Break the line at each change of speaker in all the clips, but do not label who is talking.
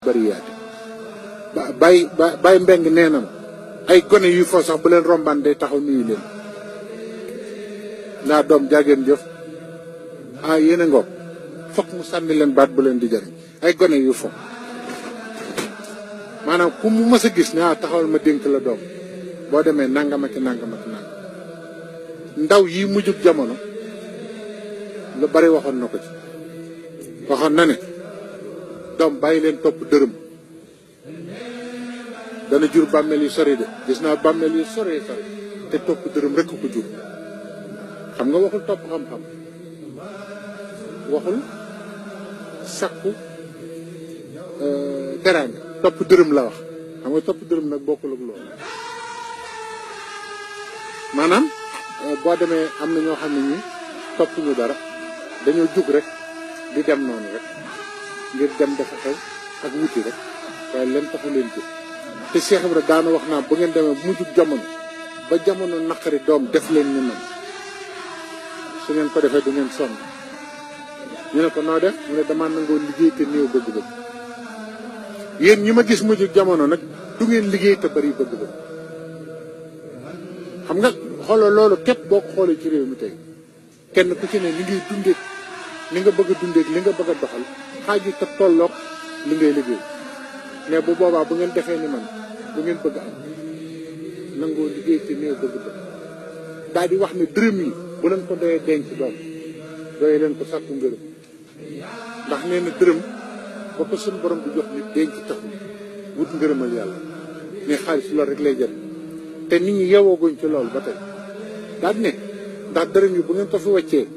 bariyaati bay mbeng nee na ay gone yu fo sax bu leen rombaan day taxaw nuyu leen naa doom jaageen jëf yéen a ngoog fokk mu sànni leen baat bu leen di jariñ ay gone yu fo maanaam ku mu mës a gis ne taxawal ma dénk la doom boo demee nangamati nangam ndaw yi mujjug jamono lu bari waxoon na ko ci waxoon na ne doom bàyyi leen topp dërëm dana jur bàmmeel yu sori de gis naa bàmmeel yu sori te topp dërëm rekk ko jur xam nga waxul topp xam-xam waxul sakku teraanga topp dërëm la wax xam nga topp dërëm nag bokkul ak loolu maanaam boo demee am na ñoo xam ne ñi topp ñu dara dañoo jug rek di dem noonu rek ngir dem dafa xew ak wuti rek waaye leen taxu leen jug te Cheikh Ibra daana wax naa bu ngeen demee bu mu jug jamono ba jamono naqari doom def leen ñu man su ngeen ko defee du ngeen sonn ñu ne ko noo def mu ne damaa nangoo liggéey te néew bëgg-bëgg yéen ñi ma gis mu jug jamono nag du ngeen liggéey te bari bëgg-bëgg xam nga xoolal loolu képp boo ko xoolee ci réew mi tey kenn ku ci ne li ngay dundee li nga bëgg a dundee li nga bëgg a doxal xaaju te tolloog li ngay liggéey mais bu boobaa bu ngeen defee ni man bu ngeen bëgg am nangoo liggéey te néew bëgg-bëgg daal di wax ne dërëm yi bu leen ko doyee denc doom doyee leen ko sàkku ngërëm ndax nee na dërëm ba ko suñu borom di jox nit denc taxul wut ngërëmal yàlla mais xaalis loolu rek lay jël te nit ñi yeewooguñ ci loolu ba tey daal ne ndax dërëm yi bu ngeen ko fi wàccee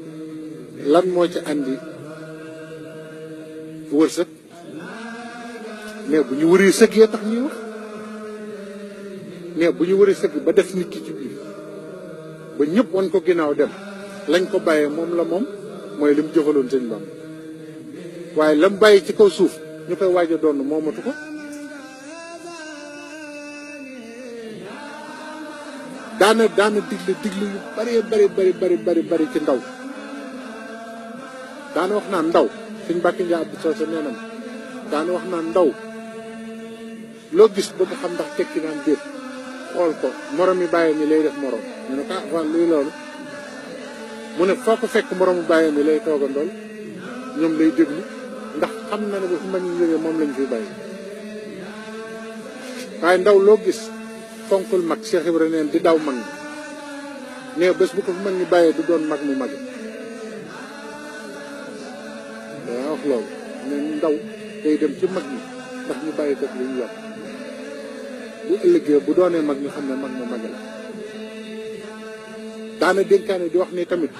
lan moo ci andi wërsëg mais bu ñu wëree sëg yee tax ñuy wax mais bu ñu wëree sëg ba def nit ki ci biir ba ñëpp wan ko ginnaaw dem lañ ko bàyyee moom la moom mooy li mu jëfaloon sëñ Bamba waaye la mu bàyyi ci kaw suuf ñu koy waaj a doon moomatu ko daana digle yu bari ci ndaw daana wax naa ndaw suñ Mbàkke Njaay Abdu Soose nee na daana wax naa ndaw loo gis bëgg xam ndax tekki naan déet xool ko morom yi bàyyi mi lay def morom ñu ne ko fan luy loolu mu ne foo ko fekk moromu bàyyi mi lay toogandool ñoom lay déglu ndax xam na ne ba fi mag ñu jógee moom lañ fi bàyyi waaye ndaw loo gis fonkul mag Cheikh Ibrahima neen di daw mag ñi ne bés bu ko fi mag ñi bàyyee du doon mag mu mag daa wax loolu ne ndaw day dem ci mag ñi ndax ñu bàyyi dëkk li ñu yor bu ëllëgee bu doonee mag ñu xam ne mag mu mag la daana dénkaane di wax ni tamit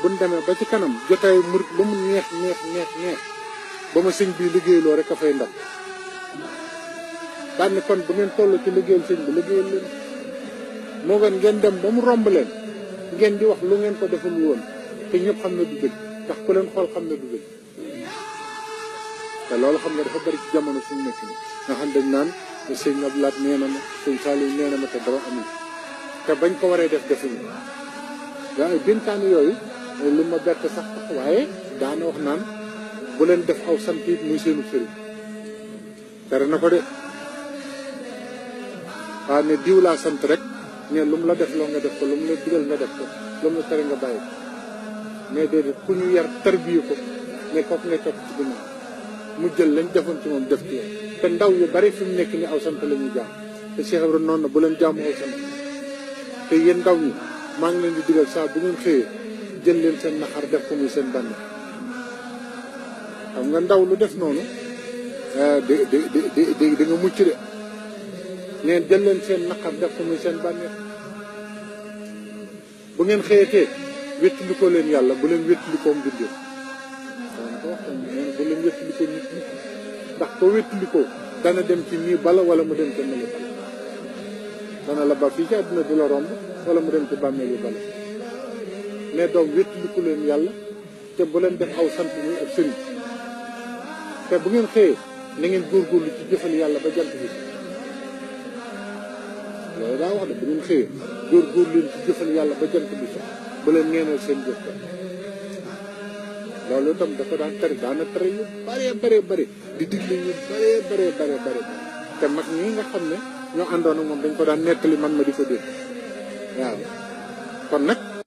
buñ demee ba ci kanam jotaay murit ba mu neex ba ma sëñ bi liggéeyloo rek a fay ndam daan kon bu ngeen toll ci liggéeyal sëñ bi liggéeyal leen moo gën ngeen dem ba mu romb leen ngeen di wax lu ngeen ko deful woon te ñëpp xam ne du dëgg ndax ku leen xool xam ne du dëgg te loolu xam nga dafa bari ci jamono suñu nekk ni nga xam dañ naan sëñ Abdoulaye nee na ma sëñ Saliou nee na ma te dara amul te bañ ko waree def defuñu waaye dénkaane yooyu lu ma bett sax waaye daana wax naan bu leen def aw sant it muy seenu sëriñ tere na ko de waaw ne diw laa sant rek ne lu mu la def loo nga def ko lu mu la digal nga def ko lu mu la tere nga bàyyi ko mais déedéet ku ñu yar tarbiye ko ne kooku nga topp ci ginnaaw mu jël lañ defoon ci moom def ci yow te ndaw yu bari fi mu nekk ni aw sant la ñuy jaam te Cheikh Ibrahima noonu na bu leen jaamu aw sant te yéen ndaw ñi maa ngi leen di digal saa bu ngeen xëyee jël leen seen naxar def ko muy seen bànneex xam nga ndaw lu def noonu di nga mucc de neen jël leen seen naqar def ko muy seen bànneex bu ngeen xëyatee wéttalikoo leen yàlla bu leen wéttalikoo mbindeef ko wax bu leen wéttalikoo nit ñi ndax ko wéttalikoo dana dem ci nii bala wala mu dem ci meli bala dana la ba fii ci àdduna di la romb wala mu dem ci bàmmeel yu bala mais doom wéttaliku leen yàlla te bu leen def aw sant muy ak sëriñ te bu ngeen xëyee na ngeen góorgóorlu ci jëfal yàlla ba jant bi loolu daa wax de bu ngeen xëyee góorgóorlu leen ci jëfal yàlla ba jant bi sax bu leen neenal seen jëf loolu itam dafa daan tere daana tere yu bare di digle yu bare te mag ñi nga xam ne ñoo àndoon ak moom dañ ko daan nettali man ma di ko dégg waaw kon nag